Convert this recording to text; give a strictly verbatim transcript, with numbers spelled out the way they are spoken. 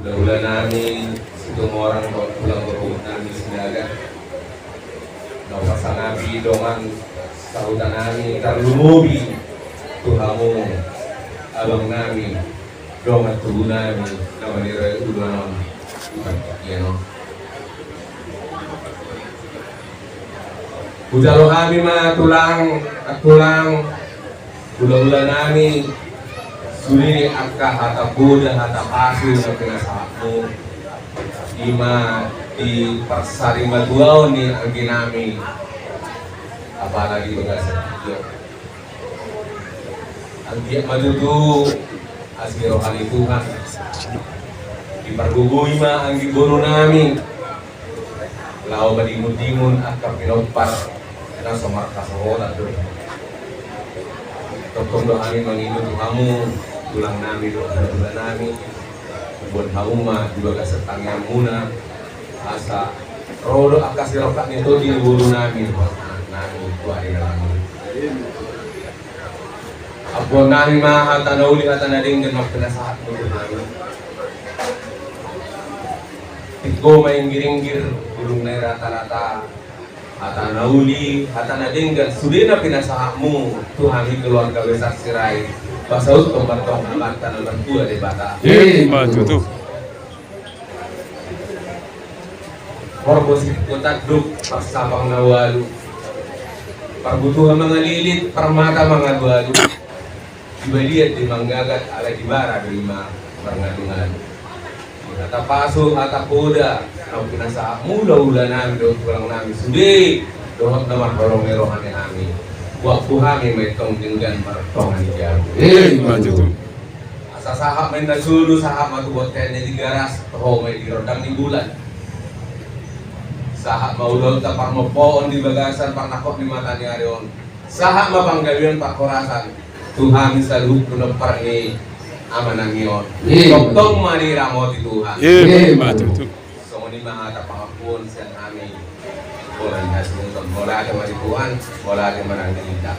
Hulahula nami Situmorang dohot hulahula nami Sinaga, na hupasangapi dongan sahuta nami, tarlumobi tu hamu abang nami, dongan tubu nami na manira ulaon on. Hujalo hami ma tulang, tulang, hulahula nami, sude angka hata poda, hata pasu na pinasahatmu, i ma di parsarimatuaon ni anggi nami, apala di bagasan i. Anggiat ma tutu asi roha ni Tuhan dipargogoi ma anggi boru nami, laho madimun-dimun angka pinompar na so marhasohotan do. Tongtong do hami mangido tu hamu, tulang nami dohot hulahula nami, umbahen hamu ma di bagasan tangiangmuna, asa ro do angka sirongkap ni tondi ni boru nami dohot anak nami tu ari na lam i. Ampuon nami ma hata na uli, hata na denggan na pinasahatmu tu hami. Tingko ma inggir-inggir, bulung na i rata-rata. Hata na uli, hata na denggan, sude na pinasahatmu tu hami keluarga besar Sirait, pasauthon ma tong Amanta na martua Debata. Ima tutu. Horbo sitio tanduk, parsapang na ualu, parbutuha mangalilit, parmata mangalualu. Di balian do i manggagat, alai di bara do i ma marngalu-ngalu. Hata pasu, hata poda na pinasahatmu, hulahula nami dohot tulang nami, sude dohot na marholong ni roha ni hami. Buat tu hami ma i tong denggan martonga ni jabu. Ima tutu. Asa sahat ma inna solu, sahat ma tu bontean ni Tigaras, toho ma i di rondang ni bulan. Sahat ma ulaonta parmompoon di bagasan parnangkok ni mata ni ari on. Sahat ma panggabean parhorasan tu hami saluhut pinompar ni amanami on. Ima. Tongtong ma diramoti Tuhan. Ima tutu. Songon i ma hata pangampuon sian hami. Mauliate ma di Tuhan, mauliate ma nang di hita.